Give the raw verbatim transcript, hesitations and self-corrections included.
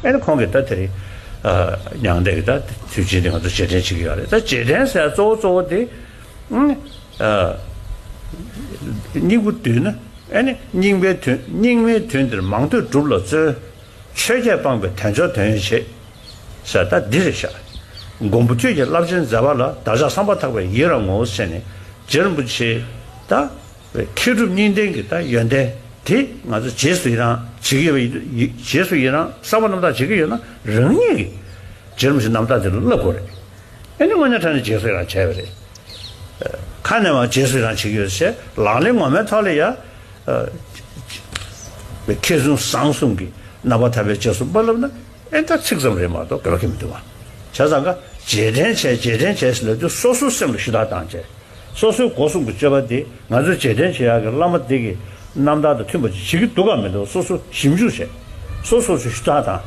ཨ་ནི་ཁོང་གིས་ད་དེ་རིང་ཨ་མྱང་འདས་ཀྱི་ད་དུས་ཆེན་དེ་ང་ཚོ་རྗེས་དྲན་བྱེད་ཀྱི་ཡོད་རེད། ད་རྗེས་དྲན་ཟེར་གཙོ་བོ་གཙོ་བོ་དེ་ཨ་སྙིང་པོ་བསྡུས་ན། ཨ་ནི་སྙིང་པའི་དོན། སྙིགས་མའི་དོན་འདིར་མང་ཐོས་སྒྲུབ་ལ་བརྩོན། ཆོས་བརྒྱད་སྤངས་པས་དལ་འབྱོར་དོན་ཡོད་བྱེད། ཟེར་ད་འདི་རེད་ཤག། མགོན་པོ་ཁྱོད་ཀྱི་རླབས་ཆེན་མཛད་པ་ལ། བདག་ཅག་བསམ་པ་ཐག་པས་ཡི་རང་ངོ་། ཟེར་ནས་རྗེ་རིན་པོ་ཆེ་ད་མཁས་གྲུབ་གཉིས་ལྡན་གྱི་ད་ཡོན་ཏན་དེ་ང་ཚོ་རྗེས་སུ་ཡི་རང་བྱེད་ཀྱི་ཡོད་པ་ཡིན། རྗེས་སུ་ཡི་རང་བསམ་པ་རྣམ་དག་བྱེད་ཀྱི་ཡོད་ན། རང་ཉིད་ཀྱིས་རྗེ་རིན་པོ་ཆེ་རྣམ་དག་དེ་ལ་བསླབ་དགོས་རེད། ཨ་ནི་དངོས་གནས་དྲང་གནས་རྗེས་སུ་ཡི་རང་བྱས་པ་རེད། ཁ་ནས་མར་རྗེས་སུ་ཡི་རང་བྱེད་ཀྱི་ཡོད་ཟེར། ལག་ལེན་ངོ་མའི་ཐོག་ལ་ཡ། མཁས་བཙུན་བཟང་གསུམ་གྱི་རྣམ་པར་ཐར་པའི་རྗེས་སུ་འབབ་ལབ་ན། ཨེ་ད་ཚིག་ཙམ་རེད་མ་གཏོགས་དགོས་པ་གང་མི་འདུག་བ། བྱས་ཙང་ཀ་རྗེས་དྲན་བྱས། རྗེས་དྲན་བྱས་ཟེར་ལབ་དུས་སོ་སོའི་སེམས་ལ་ཞུ་དག་བཏང་བྱས། སོ་སོའི་སྒོ་གསུམ་གྱི་སྤྱོད་པ་འདི་ང་ཚོས་རྗེས་དྲན་བྱེད་ཡག་གི་བླ་མ་འདི་གི་རྣམ་ཐར་དང་མཐུན་པ་ཅིག་བྱེད་ཀྱི་འདུག་གམ་མི་འདུག། སོ་སོ་ཞིབ་འཇུག་བྱས། སོ་སོ་སོ་ཞུ་དག་བཏང་